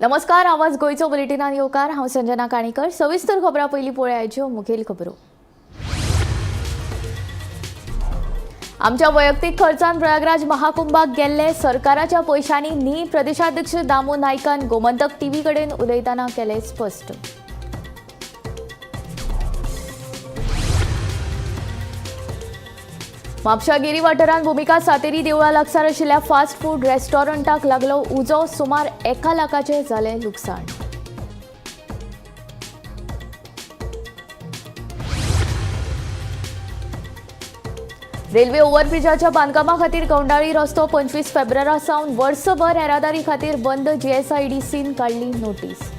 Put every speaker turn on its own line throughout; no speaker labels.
नमस्कार, आवाज गोंयचो बुलेटिनान येवकार. हांव संजना काणेकर. सविस्तर खबरां पयलीं पळयाच्यो मुखेल खबरो. आमच्या वैयक्तीक खर्चान प्रयागराज महाकुंभाक गेल्ले सरकाराच्या पयशांनी न्ही, प्रदेशाध्यक्ष दामू नायकान गोमंतक टीव्ही कडेन उलयतना केलें स्पश्ट. म्हापशा गिरी वाठारांत भुमिका सातेरी देवळा लागसार आशिल्ल्या फास्ट फूड रेस्टॉरंटाक लागलो उजो. सुमार 1 लाखाचें जालें लुकसाण. रेल्वे ओव्हरब्रिजाच्या बांदकामा खातीर गवंडाळी रस्तो 25 फेब्रुवारा सावन वर्सभर येरादारी खातीर बंद. जीएसआयडीसीन काडली नोटीस.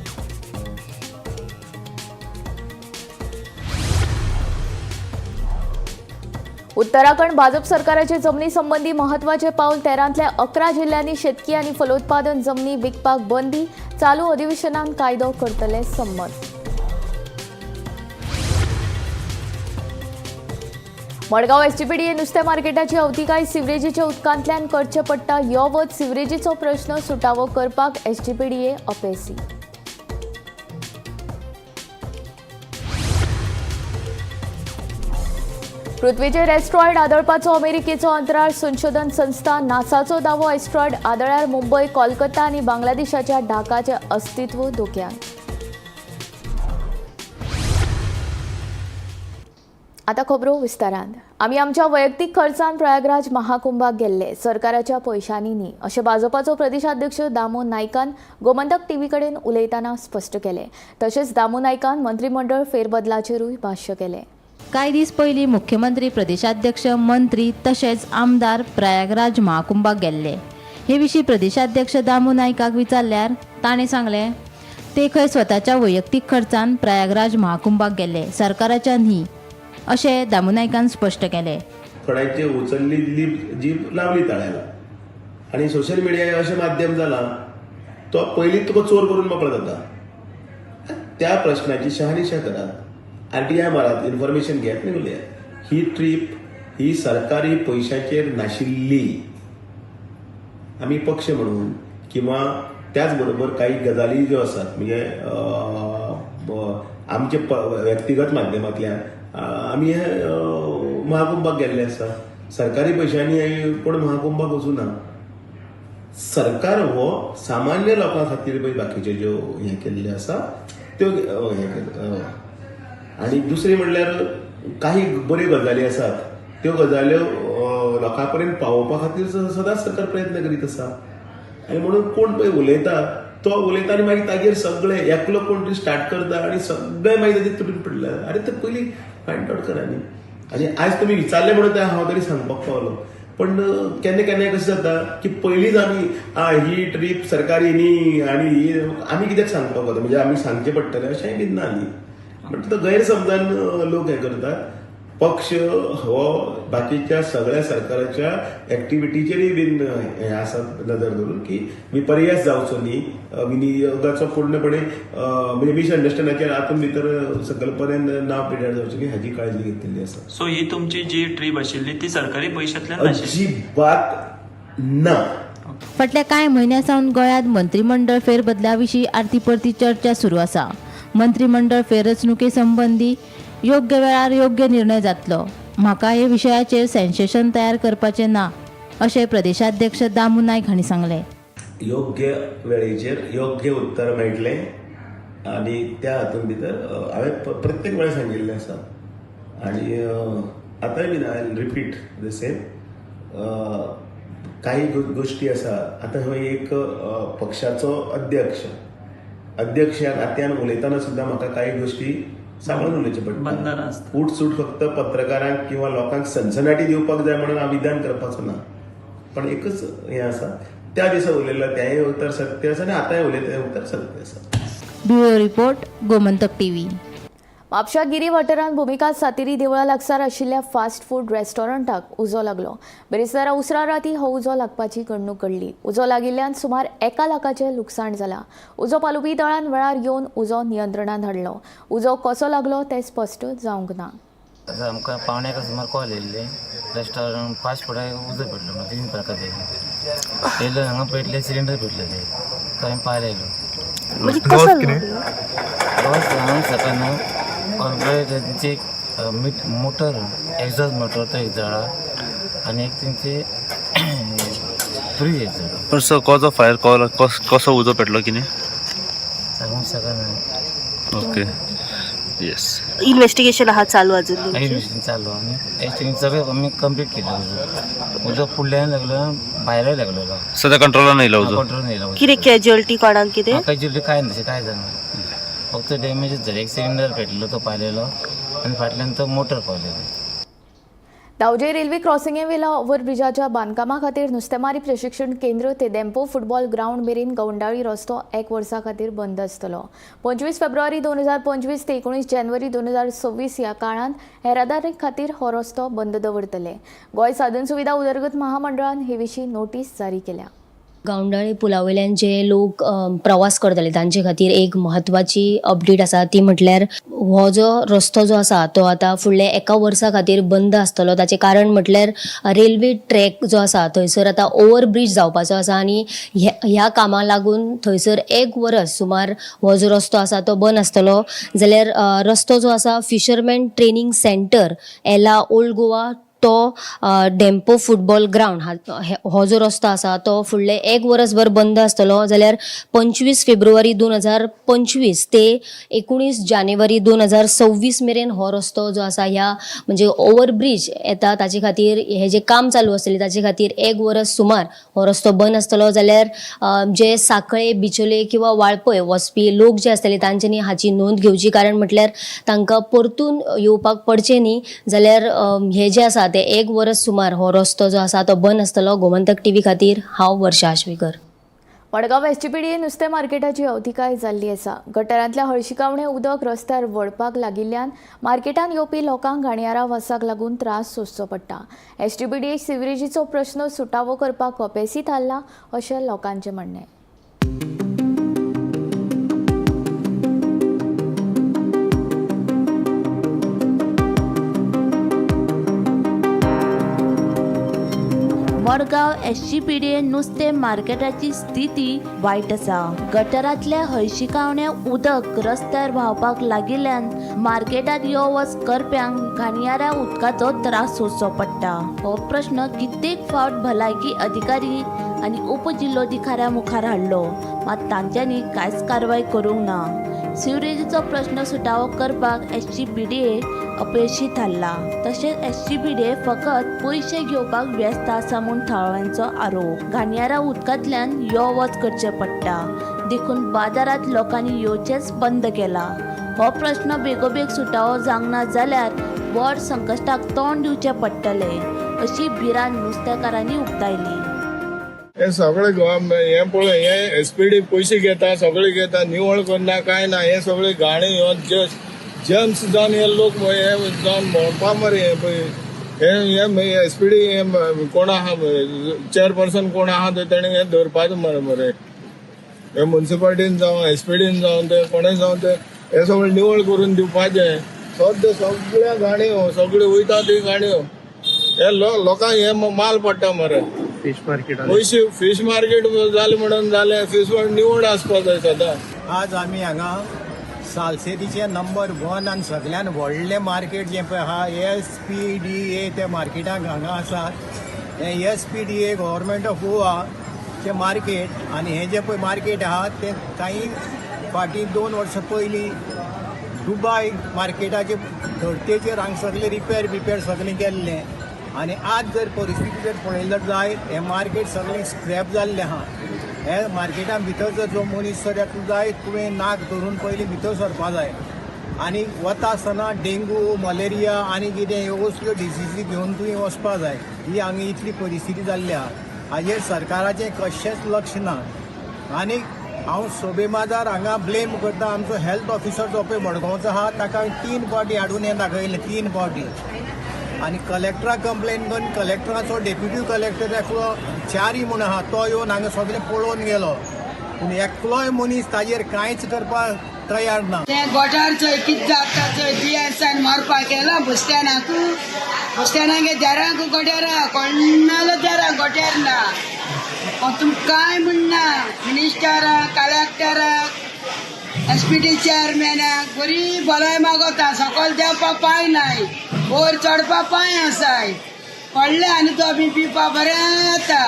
उत्तराखंड भाजप सरकाराचे जमनी संबंधी महत्वाचे पाऊल. 13तल्या 11 जिल्ह्यांनी शेतकी आणि फलोत्पादन जमनी विकपाक बंदी. चालू अधिवेशनात कायदो करतले संमत. मडगांव एसजीपीडीए नुस्तें मार्केटाची अवतिकाय सिवरेजीच्या उदकांतल्यान करचें पडटा. यो वत सिवरेजीचो प्रश्न सुटावो करपाक एसजीपीडीए अपेसी. पृथ्वीचेर एस्ट्रॉयड आदळपाचो अमेरिकेचो अंतराळ संशोधन संस्था नासाचो दावो. एस्ट्रॉयड आदळ्यार मुंबय, कोलकाता आनी बांगलादेशाच्या ढाकाचें अस्तित्व धोक्यांत. आता खबरो विस्तारान. आमी आमच्या वैयक्तीक खर्चान प्रयागराज महाकुंभाक गेल्ले, सरकाराच्या पयशांनी न्ही, अशें भाजपाचो प्रदेशाध्यक्ष दामू नायकान गोमंतक टीव्ही कडेन उलयतना स्पश्ट केलें. तशेंच दामू नायकान मंत्रीमंडळ फेरबदलाचेरूय भाश्य केलें.
कांय दीस पयलीं मुख्यमंत्री, प्रदेशाध्यक्ष, मंत्री तशेंच आमदार प्रयागराज महाकुंभाक गेल्ले. हे विशीं प्रदेशाध्यक्ष दामू नायकाक विचारल्यार ताणें सांगलें, ते खंय स्वताच्या वैयक्तीक खर्चान प्रयागराज महाकुंभाक गेल्ले, सरकाराच्या न्ही, अशें दामू नायकान स्पश्ट केलें.
थोड्यांचे उचलली जीप जीप लावली ताळ्याला आनी सोशल मिडिया हे अशें माध्यम जालां, तो पयलींच तुका चोर करून मोकळो जाता. त्या प्रश्नाची शहानिशा करात, आरटीआय मारात, इन्फॉर्मेशन घेयात आनी उलयात. ही ट्रीप ही सरकारी पयशाचेर नाशिल्ली. आमी पक्ष म्हणून किंवा त्याच बरोबर काही गजाली ज्यो आसात, म्हणजे आमचे व्यक्तिगत माध्यमांतल्यान आमी हे महाकुंभाक गेल्ले आसा. सरकारी पयशांनी कोण महाकुंभाक वचूं ना. सरकार हो सामान्य लोकां खातीर पळय बाकीच्यो ज्यो हें केल्ल्यो आसा त्यो हें केलें. आनी दुसरें म्हणल्यार काही बऱ्यो गजाली आसात, त्यो गजाल्यो लोकां पर्यंत पावोवपा खातीर सदांच सरकार प्रयत्न करीत आसा. आनी म्हणून कोण पळय उलयता तो उलयता आनी मागीर तागेर सगळे एकलो कोण तरी स्टार्ट करता आनी सगळे मागीर ताजेर तुटून पडले. आरे, ते पयलीं फायंड आवट करा न्ही. आनी आयज तुमी विचारलें म्हणून तें हांव तरी सांगपाक पावलो. पण केन्ना केन्ना कशें जाता की पयलींच आमी ही ट्रीप सरकारी न्ही आनी ही आमी कित्याक सांगपाक वता, म्हणजे आमी सांगचें पडटलें अशेंय बीन ना न्ही. बट तो गैरसमजान लोक हें करतात. पक्ष हो बाकीच्या सगळ्या सरकाराच्या एक्टिविटीचेरूय बीन हें आसा नदर धरून की विपर्यास जावचो न्ही, विनियोगाचो पूर्णपणे म्हणजे मिसअंडरस्टँडिंगाचेर हातून भितर सकल पर्यंत नांव पिड्यार जावचें न्ही हाजी काळजी घेतिल्ली आसा.
सो ही तुमची जी ट्रीप आशिल्ली ती सरकारी पयशांतल्यान नाशिल्ली?
अजिबात ना.
फाटल्या कांय म्हयन्यां सावन गोंयांत मंत्रीमंडळ फेरबदला विशीं आरती परती चर्चा सुरू आसा. मंत्रीमंडळ फेररचणुके संबंदी योग्य वेळार योग्य निर्णय जातलो. म्हाका हे विशयाचेर सेन्सेशन तयार करपाचें ना, अशें प्रदेशाध्यक्ष दामू नायक हांणी सांगलें.
योग्य वेळेचेर योग्य उत्तर मेळटलें आनी त्या हातून भितर हांवें प्रत्येक वेळार सांगिल्लें आसा आनी आतांय बीन I repeat the same. काही गोश्टी आसा. आतां हो एक पक्षाचो अध्यक्ष अध्यक्ष ह्या नात्यान उलयतना सुद्दां म्हाका काही गोश्टी सांगून उलोवचें पडटा.
बंधनां आसता.
उठसूट फक्त पत्रकारांक किंवा लोकांक सनसनाटी दिवपाक जाय म्हणून हांव विधान करपाचो ना. पण एकच हें आसा, त्या दिसा उलयल्लें तेंय उतर सत्य आसा आनी आतांय उलयता तें उतर सत्य आसा.
Bureau report, Gomantak TV.
म्हापशा गिरी वाठारांत भुमिका सातेरी देवळा लागसार आशिल्ल्या फास्ट फूड रेस्टॉरंटाक उजो लागलो. बिरेस्तारा उसरां राती हो उजो लागपाची घडणूक घडली. उजो लागिल्ल्यान सुमार 1 लाखाचें लुकसाण जालां. उजो पालोवपी दळान वेळार येवन उजो नियंत्रणांत हाडलो. उजो कसो लागलो तें स्पश्ट जावंक ना.
आतां आमकां पावण्याक सुमार कॉल येयल्ले, रेस्टॉरंट फास्ट फुडाक उजो पेटलो म्हणून. 3 प्रकारचे येयलो, हांगा पेटले, सिलिंडर पेटलेले, तो हांवें पायर येयलो.
म्हणजे कसो
लॉस सांगूंक शकना. ऑलरेडी तेंची एक मोटर, एक्झॉस्ट मोटर तो एक जळा आनी एक तेंची फ्रीज एक जळा.
पण sir cause of fire call कसो उजो पेटलो कितें
सांगूंक शकना.
ओके, येस.
इन्व्हेस्टिगेशन आहा चालू अजून तुमचें?
इन्व्हेस्टिगेशन चालू आनी एक्सटिंग सगळें आमी कंप्लीट केलें. उजो उजो फुडल्यान लागलो, भायरय लागलेलो.
सध्या कंट्रोलान येयला उजो?
कंट्रोल येयला.
कितें कॅज्युअलिटी कोणाक कितें?
म्हाका जिल्ली काय ना, तशें काय जाणा, फक्त डॅमेजच जालें. एक सिलिंडर पेटलो तो पावलेलो आनी फाटल्यान तो मोटर पावलेलो.
दावजे रेल्वे क्रॉसिंगेवेल्या ओव्हरब्रिजाच्या बांदकामा खातीर नुस्तेमारी प्रशिक्षण केंद्र ते धेंपो फुटबॉल ग्रावंड मेरेन गवंडाळी रस्तो एक वर्सा खातीर बंद आसतलो. 25 फेब्रुवारी 2025 ते 19 जानेवारी 2026 ह्या काळांत येरादारी खातीर हो रस्तो बंद दवरतले. गोंय साधन सुविधा उदरगत महामंडळान हे विशीं नोटीस जारी केल्या.
गावंडाळे पुला वयल्यान जे लोक प्रवास करताले तांचे खातीर एक म्हत्वाची अपडेट आसा, ती म्हटल्यार हो जो रस्तो जो आसा तो आतां फुडल्या एका वर्सा खातीर बंद आसतलो. ताचें कारण म्हटल्यार रेल्वे ट्रॅक जो आसा थंयसर आतां ओवरब्रीज जावपाचो आसा आनी ह्या कामाक लागून थंयसर एक वरस सुमार हो जो रस्तो आसा तो बंद आसतलो. जाल्यार रस्तो जो आसा फिशरमॅन ट्रेनींग सेंटर एला ओल्ड गोवा तो धेंपो फुटबॉल ग्रावंड हो जो रस्तो आसा तो फुडले एक वरसभर बंद आसतलो. जाल्यार 25 फेब्रुवारी 2025 ते 19 जानेवारी 2026 मेरेन हो रस्तो जो आसा ह्या म्हणजे ओवरब्रीज येता ताचे खातीर हे जे काम चालू आसतलें ताचे खातीर एक वरस सुमार हो रस्तो बंद आसतलो. जाल्यार जे साखळे, बिचोले किंवा वाळपय वचपी लोक जे आसतले तांच्यांनी हाची नोंद घेवची, कारण म्हटल्यार तांकां परतून येवपाक पडचें न्ही. जाल्यार हे जे आसा ते एक वरस सुमार हो रस्तो जो आसा तो बंद आसतलो. गोमंतक टीव्ही खातीर हांव वर्षा आश्वेकर.
मडगांव एसजीपीडीए नुस्तें मार्केटाची अवतिकाय जाल्ली आसा. गटारांतल्या हळशिकावणें उदक रस्त्यार वळपाक लागिल्ल्यान मार्केटांत येवपी लोकांक घाणयारा वासाक लागून त्रास सोंसचो पडटा. एसजीपीडीए सिवरेजीचो प्रश्न सुटावो करपाक अपेसी थारला अशें लोकांचें म्हणणें.
मडगांव एसजीपीडीए नुस्तें मार्केटाची स्थिती वायट आसा. गटरांतल्या हळशिकावण्या उदक रस्त्यार व्हांवपाक लागिल्ल्यान मार्केटांत यो वच करप्यांक घाणयाऱ्या उदकाचो त्रास सोंसचो पडटा. हो प्रश्न कित्येक फावट भलायकी अधिकारी आनी उपजिल्लोधिकाऱ्या मुखार हाडलो, मात तांच्यांनी कांयच कारवाय करूंक ना. सिवरेजीचो प्रश्न सुटावो करपाक एसजीपीडीए अपेशी थारला. तशेंच एसजीपीडीए फकत पयशे घेवपाक व्यस्त आसा म्हूण थळाव्यांचो आरोप. घाणयाऱ्या उदकांतल्यान यो वच करचें पडटा, देखून बाजारांत लोकांनी येवचेंच बंद केलां. हो प्रश्न बेगोबेग सुटावो जावंक ना जाल्यार व्हड संकश्टाक तोंड दिवचें पडटलें अशी भिरांत नुस्तेकारांनी उक्तायली.
हे सगळे हे पळय, हे एसपीडी पयशे घेता, सगळे घेता, निवळ करना काय ना. हे सगळे गाणे ह्यो जम्स जावन हे लोक हे जावन भोंवपा मरे. हे पळय हे हे एसपीडी हे कोण आहा, चेअरपर्सन कोण आहा ते तेणे हे धरपाचें मरे मरे. हे मुन्सिपालिटीन जावं एसपीडीन जावं ते कोणें जावं ते हे सगळे निवळ करून दिवपाचें. सद्या सगळ्या गाणयो सगळे वयता ती गाणयो हे लोकांक हे माल पडटा मरे.
फिश मार्केट
पयशे फिश मार्केट जालें म्हणून जालें, फिश मार्केट निवड आसपा जाय सदां.
आज आमी हांगा सालसेतीचें नंबर 1 आनी सगळ्यान व्हडलें मार्केट जें पळय आहा SPDA त्या मार्केटाक हांगा आसात. हें SPDA government of गोवाचें मार्केट आनी हें जें पळय मार्केट आहा तें कांय फाटीं 2 वर्सां पयलीं दुबाय मार्केटाचे धर्तेचेर हांगा सगळें रिपेर बिपेर सगळें केल्लें आनी आज जर परिस्थिती जर पळयल्यार जायत हें मार्केट सगळें स्क्रॅप जाल्लें आहा. हे मार्केटान भितर जर जो मनीस जर येतलो जायत तुवें नाक धरून पयलीं भितर सरपा जाय आनी वता आसतना डेंगू, मलेरिया आनी कितें ह्यो असल्यो डिसिजी घेवन तुवें वचपा जाय. ही हांगा इतली परिस्थिती जाल्ली आहा. हाजेर सरकाराचें कशेंच लक्ष ना आनी हांव सोबेमाजार हांगा ब्लेम करता आमचो हेल्थ ऑफिसर जो पळय मडगांवचो आहा ताका हांवें 3 फावटी हाडून हें दाखयलें, 3 फावटी. आनी कलेक्टराक कंप्लेन करून कलेक्टराचो डेप्युटी कलेक्टर एकलो च्यारी म्हूण आहा तो येवन हांगा सगळें पळोवन गेलो, पूण एकलोय मनीस ताजेर कांयच करपाक तयार ना.
तें गोठार चोय कितें जाता चोय, दुयेंसान मरपाक गेला बस स्टँडाक, बस स्टँडाक देराक गोट्यार कोणालो देरा गोट्यार ना. तुमकां कांय म्हणना मिनिस्टराक, कलेक्टराक, एस पी डी चेअरमॅनाक बरी भलाय मागोता. सकयल देंवपा पांय नाय, वयर चडपा पांय आसाय. पडले आनी तो बी पिवपा बरें येता.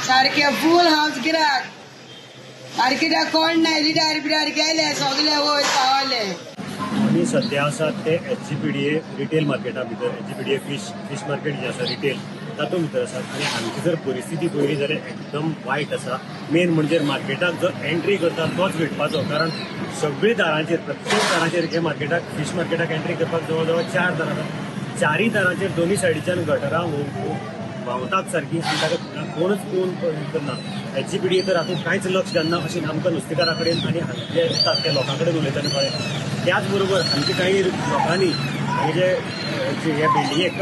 सारकें फूल हावस गिराक. मार्केटाक कोण नाय, लिडार बिडार गेले सगळे वयर पावले.
आमी सद्या आसात ते एसजीपीडीए रिटेल मार्केटा भितर. एसजीपीडीए फीश मार्केट जे आसा रिटेल तातूंत भितर आसात आनी हांगची जर परिस्थिती पळयली जाल्यार एकदम वायट आसा. मेन म्हणजे मार्केटाक जो एंट्री करता तोच भेटपाचो, कारण सगळी दारांचेर, प्रत्येक दारांचेर हे मार्केटाक, फीश मार्केटाक एंट्री करपाक जवळ जवळ 4 दारां आसात. चारय दारांचेर दोनूय सायडीच्यान गटरां व्हांवतात सारकी आनी ताका कोणूच पळोवन करना. एसजीपीडीए तर हातूंत कांयच लक्ष घालना अशें आमकां नुस्तेकारा कडेन आनी हांगचे येतात त्या लोकां कडेन उलयतना कळ्ळें. त्याच बरोबर हांगचे कांय लोकांनी, हांगे जे ह्या बिल्डिंगेक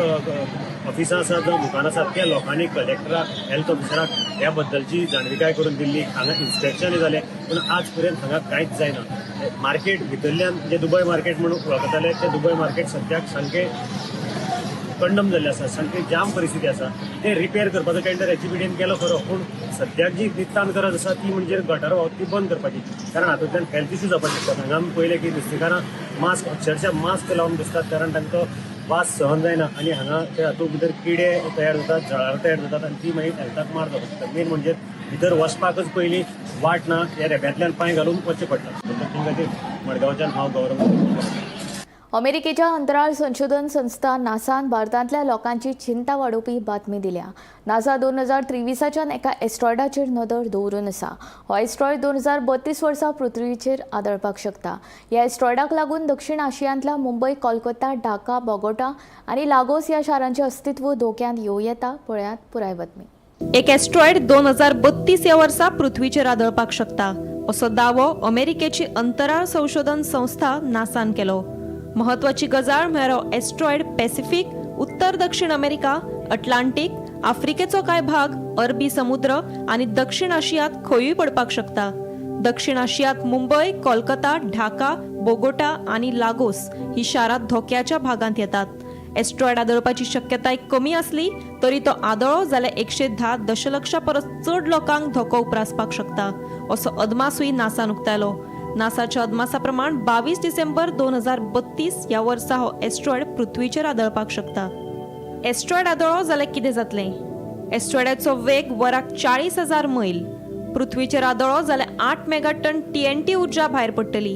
ऑफिसां आसात जावं दुकानां आसात त्या लोकांनी कलेक्टराक, हेल्थ ऑफिसराक ह्या बद्दलची जाणविकाय करून दिल्ली. हांगा इन्स्पेक्शनय जालें पूण आज पर्यंत हांगा कांयच जायना. मार्केट भितरल्यान जे दुबय मार्केट म्हणून वळखताले ते दुबय मार्केट सद्याक सामकें कंडम जाल्लें आसा, सामकी जाम परिस्थिती आसा. ते रिपेर करपाचो टेंडर एसजीपीडीएन केलो खरो, पूण सद्याक जी नितांत गरज आसा ती म्हणजे गटर व्हांवता ती बंद करपाची, कारण हातूंतल्यान हेल्थ इश्यू जावपाक शकतात. हांगा आमी पळयलें की नुस्तेकारां मास्क, अक्षरशा मास्क लावन बसतात, कारण तांकां वास सहन जायना आनी हांगा ते हातूंत भितर किडे तयार जातात, जळारां तयार जातात आनी ती मागीर हेल्थाक मार जावपाक शकता. मेन म्हणजे भितर वचपाकच पयलीं वाट ना, ह्या रेब्यांतल्यान पांय घालून वचचें पडटा. ते खातीर मडगांवच्यान हांव गौरव.
अमेरिकेच्या अंतराळ संशोधन संस्था नासान भारतांतल्या लोकांची चिंता वाडोवपी बातमी दिल्या. नासा 2023च्यान एका एस्ट्रॉयडाचेर नदर दवरून आसा. हो एस्ट्रॉयड 2032 वर्सा पृथ्वीचेर आदळपाक शकता. ह्या एस्ट्रॉयडाक लागून दक्षिण आशियांतल्या मुंबय, कोलकाता, ढाका, बोगोटा आनी लागोस ह्या शारांचें अस्तित्व धोक्यांत येवं येता. पळयात पुराय बातमी.
एक एस्ट्रॉयड 2032 ह्या वर्सा पृथ्वीचेर आदळपाक शकता असो दावो अमेरिकेची अंतराळ संशोधन संस्था नासान केलो. महत्वाची गजाल म्हळ्यार हो एस्ट्रॉयड पॅसिफिक, उत्तर दक्षिण अमेरिका, अटलांटीक, आफ्रिकेचो कांय भाग, अरबी समुद्र आनी दक्षिण आशियांत खंयूय पडपाक शकता. दक्षिण आशियांत मुंबय, कोलकाता, ढाका, बोगोटा आनी लागोस ही शारां धोक्याच्या भागांत येतात. एस्ट्रॉयड आदळपाची शक्यताय कमी आसली तरी तो आदळो जाल्यार 110 दशलक्षा परस चड लोकांक धोको उप्रासपाक शकता असो अदमासूय नासान उक्तायलो. नासाच्या अदमासा प्रमाण 22 डिसेंबर 2032 ह्या वर्सा हो एस्ट्रॉयड पृथ्वीचेर आदळपाक शकता. एस्ट्रॉयड आदळो जाल्यार कितें जातलें? एस्ट्रॉयडाचो वेग वराक 40,000 मैल. पृथ्वीचेर आदळो जाल्यार 8 मेगाटन TNT ऊर्जा भायर पडटली.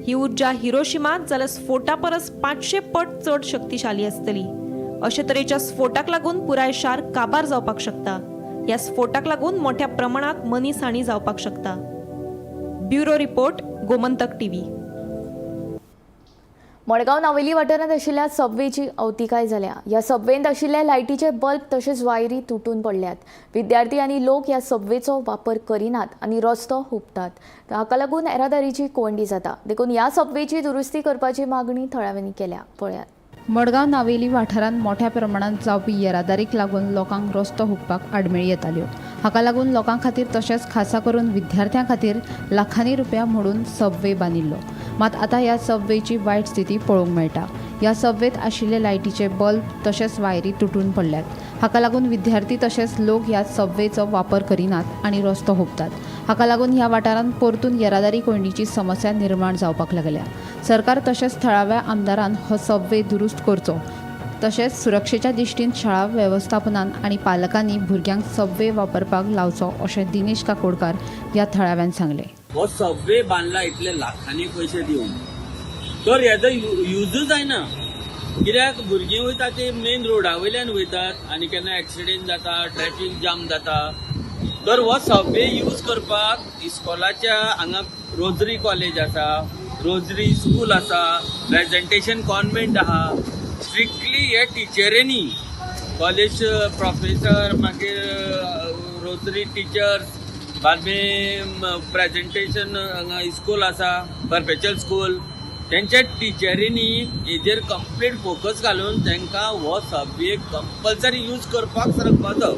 ही ऊर्जा हिरोशिमात जाल्यार स्फोटा परस 500 पट चड शक्तिशाली आसतली. अशे तरेच्या स्फोटाक लागून पुराय शार काबार जावपाक शकता. ह्या स्फोटाक लागून मोठ्या प्रमाणात मनीस हानी जावपाक शकता. Bureau report, Gomantak TV.
Madgaon Navelim वाठारांत आशिल्ल्या सबवेची अवतिकाय जाल्या. ह्या सबवेंत आशिल्ले लायटीचे बल्ब तशेंच वायरी तुटून पडल्यात. विद्यार्थी आनी लोक ह्या सबवेचो वापर करिनात आनी रस्तो हुपतात. हाका लागून येरादारीची कोंयडी जाता. देखून ह्या सबवेची दुरुस्ती करपाची मागणी थळाव्यांनी केल्या. पळयात.
मडगांव नावेली वाठारांत मोठ्या प्रमाणात जावपी येरादारीक लागून लोकांक रस्तो हुपपाक आडमेळी येताल्यो. हाका लागून लोकां खातीर तशेंच खासा करून विद्यार्थ्यां खातीर लाखांनी रुपया मोडून सबवे बांदिल्लो. मात आतां ह्या सबवेची वायट स्थिती पळोवंक मेळटा. ह्या सबवेत आशिल्ले लायटीचे बल्ब तशेंच वायरी तुटून पडल्यात. हाका लागून विद्यार्थी तशेंच लोक ह्या सबवेचो वापर करिनात आनी रस्तो हुपतात. हाका लागून ह्या वाठारांत परतून येरादारी कोंयडीची समस्या निर्माण जावपाक लागल्या. सरकार तशेंच थळाव्या आमदारान हो सबवे दुरुस्त करचो, तशेंच सुरक्षेच्या दृश्टीन शाळा वेवस्थापनान आनी पालकांनी भुरग्यांक सबवे वापरपाक लावचो अशें दिनेश काकोडकार ह्या थळाव्यान सांगलें.
हो सबवे बांदला इतले लाखांनी पयशे दिवन, तर हेजो युजूच जायना. कित्याक भुरगीं वयता ते मेन रोडा वयल्यान वयतात आनी केन्ना एक्सिडेंट जाता, ट्रॅफीक जाम जाता. तर हो सबवे यूज करपाक इस्कॉलाच्या हांगा रोजरी कॉलेज आसा, रोजरी स्कूल आसा, प्रेजेंटेशन कॉन्वेंट आहा. स्ट्रिक्टली हे टिचरींनी, कॉलेज प्रोफेसर, मागीर रोजरी टिचर्स, बादमे प्रेजेंटेशन हांगा स्कूल आसा, परपेच्युअल स्कूल, तेंच्या टिचरींनी हेजेर कंप्लीट फोकस घालून तांकां हो सबवे कंपल्सरी यूज करपाक सांगपाचो.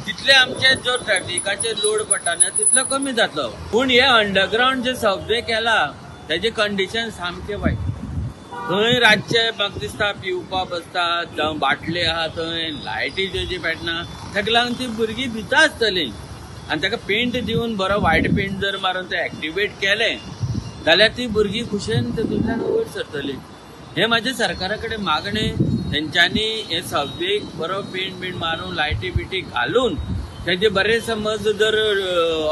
तितले आमचे जो ट्रॅफिकाचेर लोड पडटा न्हय तितलो कमी जातलो. पूण हे अंडरग्रावंड जे सबवे केला तेजे कंडिशन सामकें वायट. थंय रातचे म्हाका दिसता पिवपा बसतात, जावं बाटले आहा थंय, लायटी जेजी पेटना, ताका लागून ती भुरगीं भिता आसतलीं. आनी ताका पेंट दिवन बरो व्हायट पेंट जर मारून ते एक्टिवेट केलें जाल्यार ती भुरगीं खुशयेन तेतूंतल्यान वयर सरतलीं. हें म्हाजें सरकारा कडेन मागणें, तेंच्यांनी हें सबवेक बरो पेंट बीन मारून लायटी बिटी घालून तेजें बरें समज जर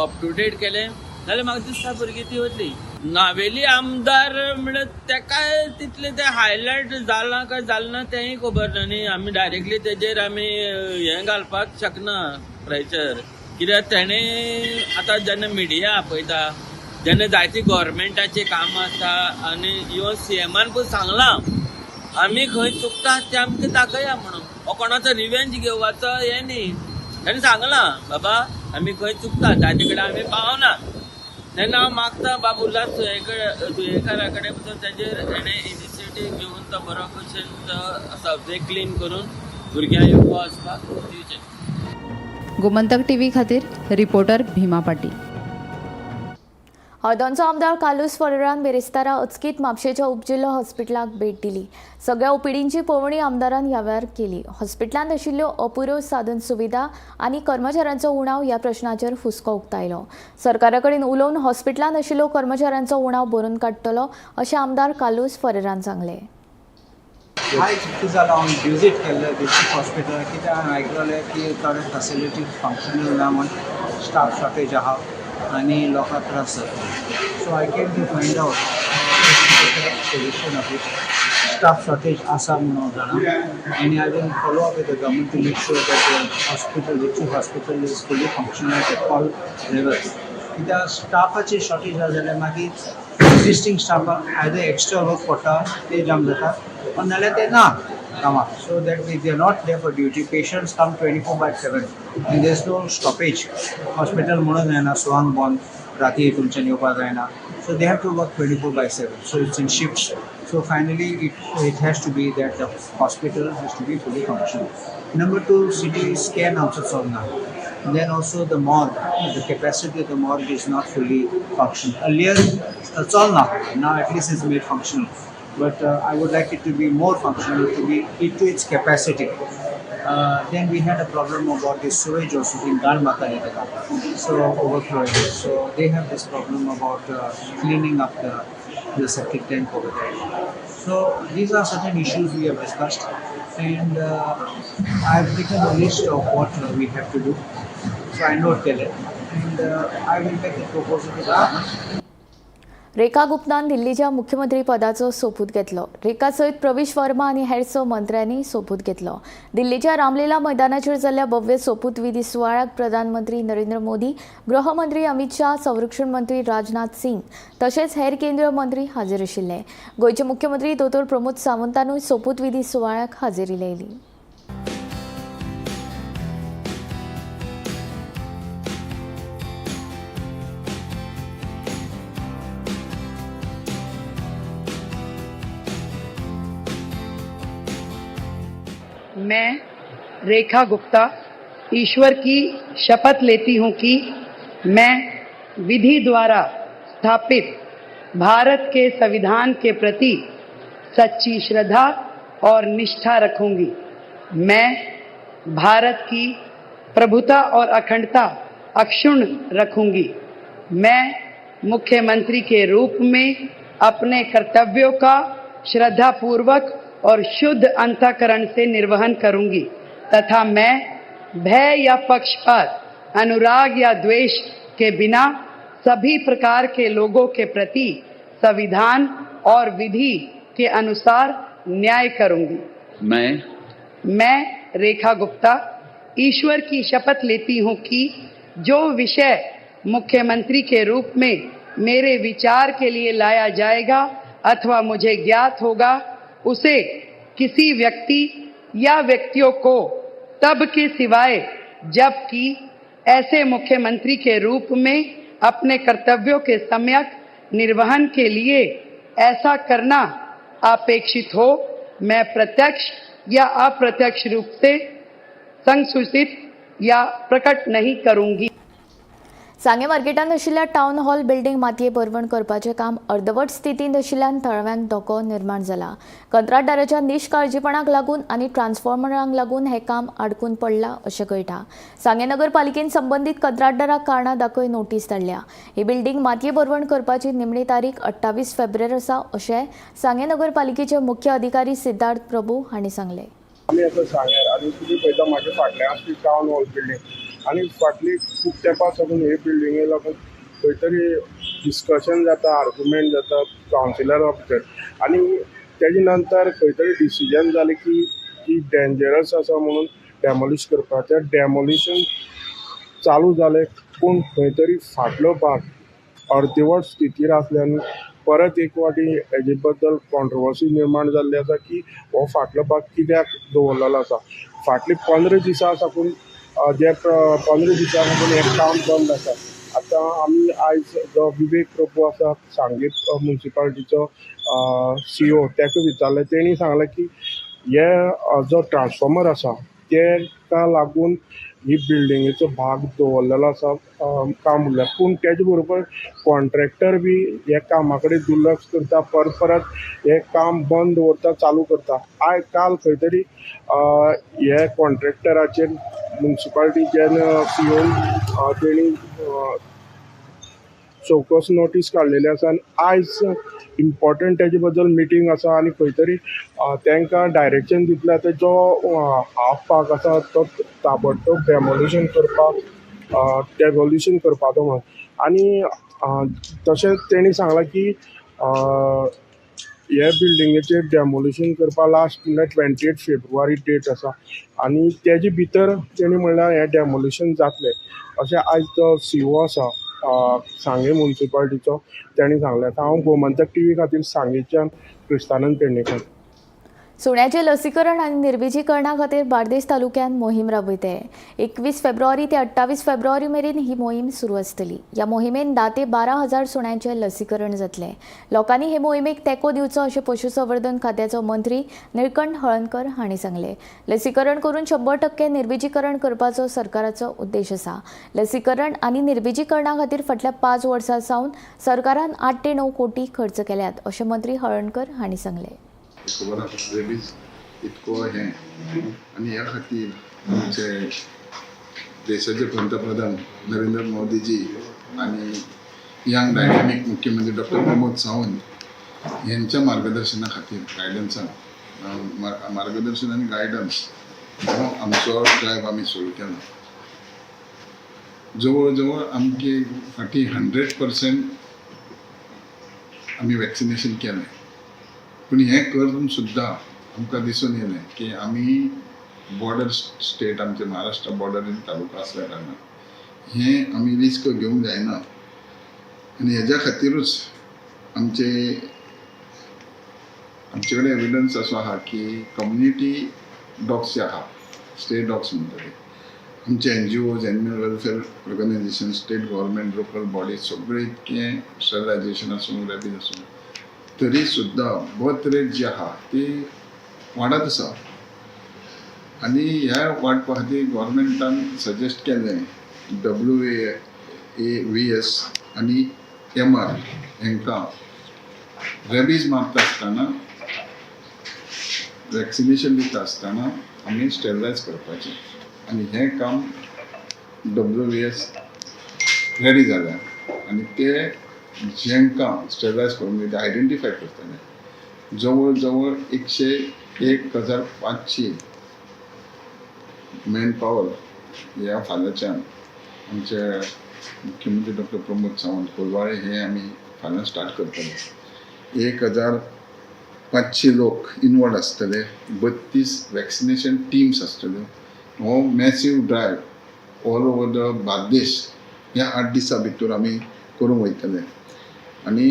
अप टू डेट केलें जाल्यार म्हाका दिसता भुरगीं ती वतली. नावेली आमदार म्हणल्यार तेकाय तितलें तें हायलायट जालां काय जालें ना तेंय खबर ना न्ही. आमी डायरेक्टली तेजेर आमी हें घालपाक शकना प्रेशर, कित्याक तेणें आतां जेन्ना मिडिया आपयता तेन्ना जायती गोवोरमेंटाचीं कामां आसता आनी इवन सीएमान पसून सांगलां आमी खंय चुकता तें आमकां दाखया म्हणून. हो कोणाचो रिवेंज घेवपाचो हें न्ही, ताणें सांगलां बाबा आमी खंय चुकता ताजे कडेन आमी पावना. तेन्ना हांव मागता बाब उल्हास तुयेंकारा कडेन पसून तेजेर हेणें इनिशिएटीव घेवन तो बरो भशेन तो सब्जेक्ट क्लीन करून भुरग्यांक येवपा वचपाक दिवचें.
गोमंतक टीव्ही खातीर रिपोर्टर भीमा पाटील.
हळदोणचो आमदार कार्लुस फेरेरान बिरेस्तारा अचकीत म्हापशेंच्या उपजिल्हो हॉस्पिटलाक भेट दिली. सगळ्या ओपीडींची पळोवणी आमदारान ह्या वेळार केली. हॉस्पिटलांत आशिल्ल्यो अपुऱ्यो साधन सुविधा आनी कर्मचाऱ्यांचो उणाव ह्या प्रश्नाचेर हुस्को उक्तायलो. सरकारा कडेन उलोवन हॉस्पिटलांत आशिल्लो कर्मचाऱ्यांचो उणाव भरून काडटलो अशें आमदार कार्लुस फेरेरान सांगलें.
आयज कितें जालां, हांव विजीट केल्लें डिस्ट्रिक्ट हॉस्पिटल. कित्याक हांवें आयकलें की थोडे फेसिलिटीज फंक्शनल ना म्हूण, स्टाफ शॉर्टेज आहा आनी लोकांक त्रास जाता. So I came to find out position of it. Staff shortage आसा म्हणून हांव जाणा आनी I will follow up with the government to make sure that the hospital, district hospital, is fully functional at all levels. कित्याक स्टाफाची shortage आसा जाल्यार मागीर existing स्टाफाक either extra work पडटा, ते जाम जाता, पण नाल्यार ते ना कामाक, so that they are not there for duty. Patients come 24/7 and there is no stoppage. Hospital म्हणून जायना सवांक बंद, राती तुमच्यान येवपाक जायना. So they have to work 24/7, so it's in shifts. So finally it has to be that the hospital has to be fully functional. Number two, CT scan also चलना. Then also the morgue, the capacity of the morgue is not fully functional. Earlier, it's all now. Now at least it's made functional. But I would like it to be more functional, to be it to its capacity. Then we had a problem about the sewage also in Gan, so overflowing. So they have this problem about cleaning up the septic tank over there. So these are certain issues we have discussed, and I have written a list of what we have to do. So I note it, and I will make a proposal to the government.
रेखा गुप्तान दिल्लीच्या मुख्यमंत्री पदाचो सोपूत घेतलो. रेखा सयत प्रवेश वर्मा आनी हेर स मंत्र्यांनी सोपूत घेतलो. दिल्लीच्या रामलीला मैदानाचेर जाल्ल्या भव्य सोपूतविधी सुवाळ्याक प्रधानमंत्री नरेंद्र मोदी, गृहमंत्री अमित शाह, संरक्षण मंत्री राजनाथ सिंग तशेंच हेर केंद्रीय मंत्री हाजीर आशिल्ले. गोंयचे मुख्यमंत्री दोतोर प्रमोद सावंतानूय सोपूतविधी सुवाळ्याक हाजेरी लायली.
मैं रेखा गुप्ता ईश्वर की शपथ लेती हूँ कि मैं विधि द्वारा स्थापित भारत के संविधान के प्रति सच्ची श्रद्धा और निष्ठा रखूंगी। मैं भारत की प्रभुता और अखंडता अक्षुण्ण रखूंगी। मैं मुख्यमंत्री के रूप में अपने कर्तव्यों का श्रद्धापूर्वक और शुद्ध अंतःकरण से निर्वहन करूंगी तथा मैं भय या पक्षपात, अनुराग या द्वेष के बिना सभी प्रकार के लोगों के प्रति संविधान और विधि के अनुसार न्याय करूंगी।
मैं
मैं रेखा गुप्ता ईश्वर की शपथ लेती हूँ कि जो विषय मुख्यमंत्री के रूप में मेरे विचार के लिए लाया जाएगा अथवा मुझे ज्ञात होगा, उसे किसी व्यक्ति या व्यक्तियों को तब के सिवाय जबकि ऐसे मुख्यमंत्री के रूप में अपने कर्तव्यों के सम्यक निर्वहन के लिए ऐसा करना अपेक्षित हो, मैं प्रत्यक्ष या अप्रत्यक्ष रूप से संसूचित या प्रकट नहीं करूंगी।
सांगें मार्केटांत आशिल्ल्या टावन हॉल बिल्डिंग मातये भरवण करपाचें काम अर्दवट स्थितींत आशिल्ल्यान थळाव्यांक धोको निर्माण जाला. कंत्राटदाराच्या निश्काळजीपणाक लागून आनी ट्रान्सफॉर्मरांक लागून हें काम आडकून पडलां अशें कळटा. सांगें नगरपालिकेन संबंदीत कंत्राटदाराक कारणां दाखय नोटीस धाडल्या. ही बिल्डिंग मातये भरवण करपाची निमणी तारीख 28 फेब्रुवारी आसा अशें सांगें नगरपालिकेचे मुख्य अधिकारी सिद्धार्थ प्रभू हांणी सांगलें.
आमी आतां सांग्यार आनी तुमी पळयता म्हाज्या फाटल्यान आसा ती टावन हॉल बिल्डींग आनी फाटली खूब तेंपा साकून हे बिल्डिंगे लागून खंय तरी डिस्कशन जाता, आर्ग्युमेंट जाता कावन्सिलरा भितर आनी तेजे नंतर खंय तरी डिसिजन जालें की ती डेंजरस आसा म्हणून डेमोलिश करपाक. तें डेमोलिशन चालू जालें पूण खंय तरी फाटलो भाग अर्दवट स्थितीर आसल्यान परत एक वाटी हेजे बद्दल कॉन्ट्रोवर्सी निर्माण जाल्ली आसा की हो फाटलो भाग कित्याक दवरलेलो आसा. फाटली 15 दिसां साकून जे 15 दिसां साकून हें काम बंद आसा. आतां आमी आयज जो विवेक प्रभू आसा सांगे मुन्सिपालिटीचो सीओ ताका विचारलें, तेणी सांगलें की हे जो ट्रान्सफॉर्मर आसा तेका लागून ही बिल्डिंगेचो भाग दवरलेलो आसा काम उरलें. पूण तेजे बरोबर कॉन्ट्रॅक्टर बी ह्या कामा कडेन दुर्लक्ष करता, परत परत हें काम बंद दवरता, चालू करता. आयज काल खंय तरी हे कॉन्ट्रॅक्टराचेर मुन्सिपालिटीच्यान सीओन तेणी चौकस नोटीस काडलेली आसा आनी आयज इम्पॉर्टंट तेजे बद्दल मिटींग आसा आनी खंय तरी तांकां डायरेक्शन दितले. आतां जो हाफ भाग आसा तो ताबडतोब डेमोलिशन करपाक डेमोलिशन करपाचो म्हणून. आनी तशेंच तेणी सांगलां की हे बिल्डिंगेचेर डेमोलिशन करपाक लास्ट म्हणल्यार 28 फेब्रुवारी डेट आसा आनी तेजे भितर तेणी म्हणल्यार हें डेमोलिशन जातलें अशें आयज जो सीओ आसा सांगें मुन्सिपालिटीचो तेणी सांगलें. आतां हांव गोमंतक टीव्ही खातीर सांगेंच्यान क्रिस्तानंद पेडणेकर.
सुण्याचें लसीकरण आनी निर्बिजीकरणा खातीर बार्देस तालुक्यांत मोहीम राबयते. 21 फेब्रुवारी ते 28 फेब्रुवारी मेरेन ही मोहीम सुरू आसतली. ह्या मोहिमेन 10 ते 12 हजार सुण्यांचें लसीकरण जातलें. लोकांनी हे मोहिमेक तेंको दिवचो अशें पशुसंवर्धन खात्याचो मंत्री निळकंठ हळर्णकर हांणी सांगलें. लसीकरण करून 100% निर्बिजीकरण करपाचो सरकाराचो उद्देश आसा. लसीकरण आनी निर्बिजीकरणा खातीर फाटल्या 5 वर्सां सावन सरकारान 8 ते 9 कोटी खर्च केल्यात अशें मंत्री हळर्णकर हांणी सांगलें.
खबर आसा रेबीज इतको हें आनी ह्या खातीर आमचे देशाचे पंतप्रधान नरेंद्र मोदीजी आनी यंग डायनामीक मुख्यमंत्री डॉक्टर प्रमोद सावंत हेंच्या मार्गदर्शना खातीर गायडन्सान मार्गदर्शन आनी गायडन्स हो आमचो ड्रायव आमी सुरू केला. जवळ जवळ आमचे फाटीं 100% आमी वॅक्सिनेशन केलें. पूण हें करून सुद्दां आमकां दिसून येयलें की आमी बॉर्डर स्टेट, आमचे महाराष्ट्र बॉर्डरीन तालुका आसल्या कारणान हें आमी रिस्क घेवंक जायना आनी हेज्या खातीरूच आमचे आमचे कडेन एविडन्स असो आहा की कम्युनिटी डॉग्स जे आहा, स्टे डॉग्स म्हणटा ते, आमचे NGOs, animal welfare organisation, state government, local bodies सगळे इतकें स्टरलायजेशन आसूं, रेबीज आसूं, तरी सुद्दां बर्थ रेट जी आहा ती वाडत आसा. आनी ह्या वाडपा खातीर गोवोरमेंटान सजेस्ट केलें WAVS आनी MR हांकां रेबीज मारता आसतना, वॅक्सिनेशन दिता आसतना आमी स्टेरिलायज करपाचें आनी हें काम WVS ready जाल्या आनी ते जेंकां स्टेरिलायज करूंक ते आयडेंटिफाय करतले. जवळ जवळ 101,500 मॅन पावर ह्या फाल्यांच्यान आमचे मुख्यमंत्री डॉक्टर प्रमोद सावंत कोलवाळे हे आमी फाल्यां स्टार्ट करतले. 1,500 लोक इनवॉल्व आसतले, 32 वॅक्सिनेशन टिम्स आसतल्यो. हो massive drive all over the Bardez ह्या 8 दिसां भितर आमी करूंक वयतले. आनी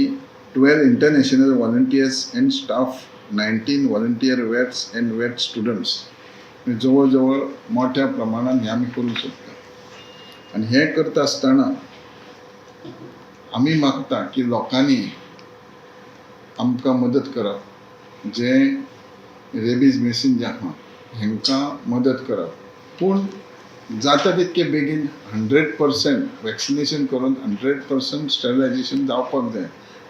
12 international volunteers and staff, 19 volunteer vets and vet students, जवळ जवळ मोठ्या प्रमाणान हें आमी करूंक सोदता. आनी हें करता आसतना आमी मागता की लोकांनी आमकां मदत करप, जें रेबीज मॅसीन जें आहा हेंकां मदत करप, पूण जाता तितके बेगीन 100% वॅक्सिनेशन करून 100% स्टरिलायजेशन जावपाक जाय,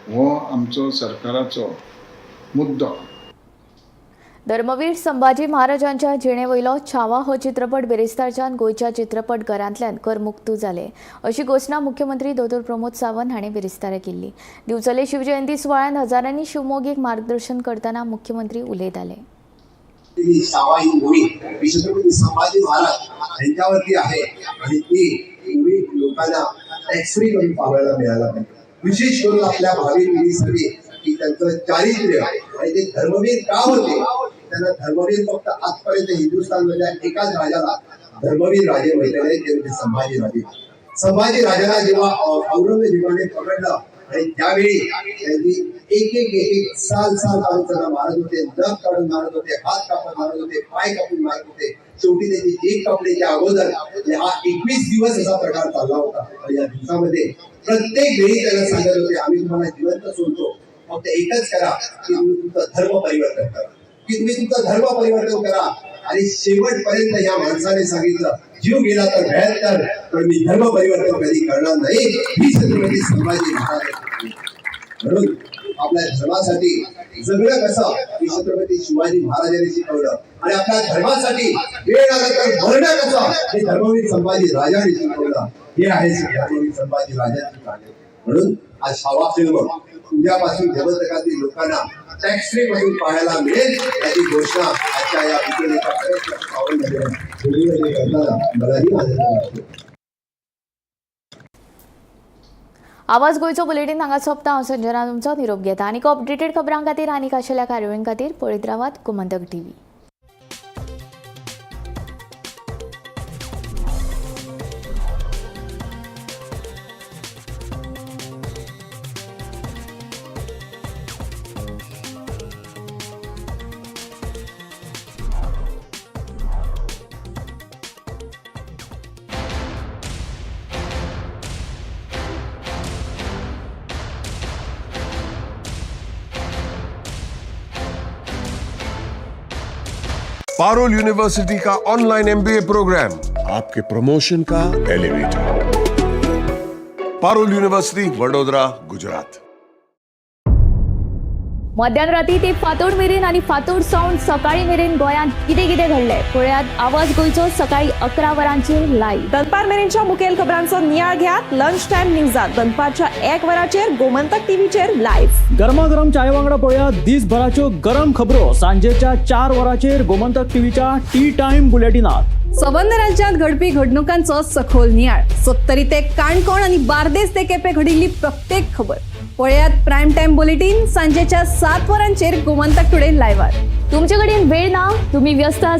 हो आमचो सरकाराचो मुद्दो.
धर्मवीर संभाजी महाराजांच्या जिणेवयलो छावा हो चित्रपट बिरेस्तारच्यान गोंयच्या चित्रपटघरांतल्यान करमुक्त जाले अशी घोशणा मुख्यमंत्री दोतोर प्रमोद सावंत हांणी बिरेस्तारा केल्ली. दिवचले शिवजयंती सुवाळ्यांत हजारांनी शिवमोगीक मार्गदर्शन करतना मुख्यमंत्री उलयताले.
छावा ही मूवी छत्रपती संभाजी महाराज यांच्यावरती आहे आणि ती मूवी लोकांना टॅक्स फ्री करून पाहायला मिळायला पाहिजे. विशेष करून आपल्या भावी पिढीसाठी की त्यांचं चारित्र्य आणि ते धर्मवीर का होते, त्यांना धर्मवीर फक्त आजपर्यंत हिंदुस्थानमधल्या एकाच राजाला धर्मवीर राजे म्हटलेले ते म्हणजे संभाजी राजे. संभाजी राजाला जेव्हा औरंगजेबाने पकडलं आणि त्यावेळी त्यांनी एक एक एक एक साल साल काढून त्यांना मारत होते, नख काढून मारत होते, हात कापून मारत होते, पाय कापून मारत होते. शेवटी त्यांची जीभ कापण्याच्या अगोदर हा 21 दिवस असा प्रकार चालला होता. आणि या दिवसामध्ये प्रत्येक वेळी त्यांना सांगत होते, आम्ही तुम्हाला जिवंत सोडतो, फक्त एकच करा की तुम्ही तुमचं धर्म परिवर्तन करा, की तुम्ही तुमचं धर्म परिवर्तन करा. आणि शेवटपर्यंत या माणसाने सांगितलं, जीव गेला तर भयंकर, पण मी धर्म परिवर्तन कधी करणार नाही. ही छत्रपती संभाजी महाराज. म्हणून आपल्या धर्मासाठी जगणं कसं हे छत्रपती शिवाजी महाराजांनी शिकवलं आणि आपल्या धर्मासाठी वेळ आला तर मरणं कसं हे धर्मवीर संभाजी राजांनी शिकवलं. हे आहे धर्मवीर संभाजी राजांची कहाणी. म्हणून आज छावा फिल्म उद्यापासून गोमंतकातील लोकांना टॅक्स फ्री पासून पाहायला मिळेल याची घोषणा आजच्या या करताना मलाही आनंद वाटतो.
आवाज गोंयचो बुलेटीन हांगा सोंपता. हांव संजना तुमचो निरोप घेता. आनीक अपडेटेड खबरां खातीर आनीक आशिल्ल्या कार्यावळीं खातीर पळयत रावात गोमंतक टीव्ही.
पारुल यूनिवर्सिटी का ऑनलाइन एमबीए प्रोग्राम आपके प्रमोशन का एलिवेटर. पारुल यूनिवर्सिटी, वडोदरा, गुजरात.
मध्यान राती ते फांतोड मेरेन आनी फांतोड सावन सकाळी मेरेन गोंयांत कितें कितें घडलें पळयात आवाज गोंयचो सकाळी 11 वरांचेर लायव्ह.
दनपार मेरेनच्या मुखेल खबरांचो नियाळ घेयात लंच टायम न्यूजात दनपारच्या 1 वराचेर गोमंतक टीव्हीचेर लायव्ह.
गरमागरम चाय वांगडा पळया दिसभराच्यो गरम खबरो सांजेच्या 4 वरांचेर गोमंतक टीव्हीच्या टी टायम बुलेटिनात.
सबंद राज्यांत घडपी घडणुकांचो सखोल नियाळ, सत्तरी ते काणकोण आनी बार्देस ते केपें घडिल्ली प्रत्येक खबर पळयात प्रायम टायम बुलेटीन सांजेच्या 7 वरांचेर गोमंतक टुडे लायव्हार.
तुमचे कडेन वेळ ना, तुम्ही व्यस्त आसा.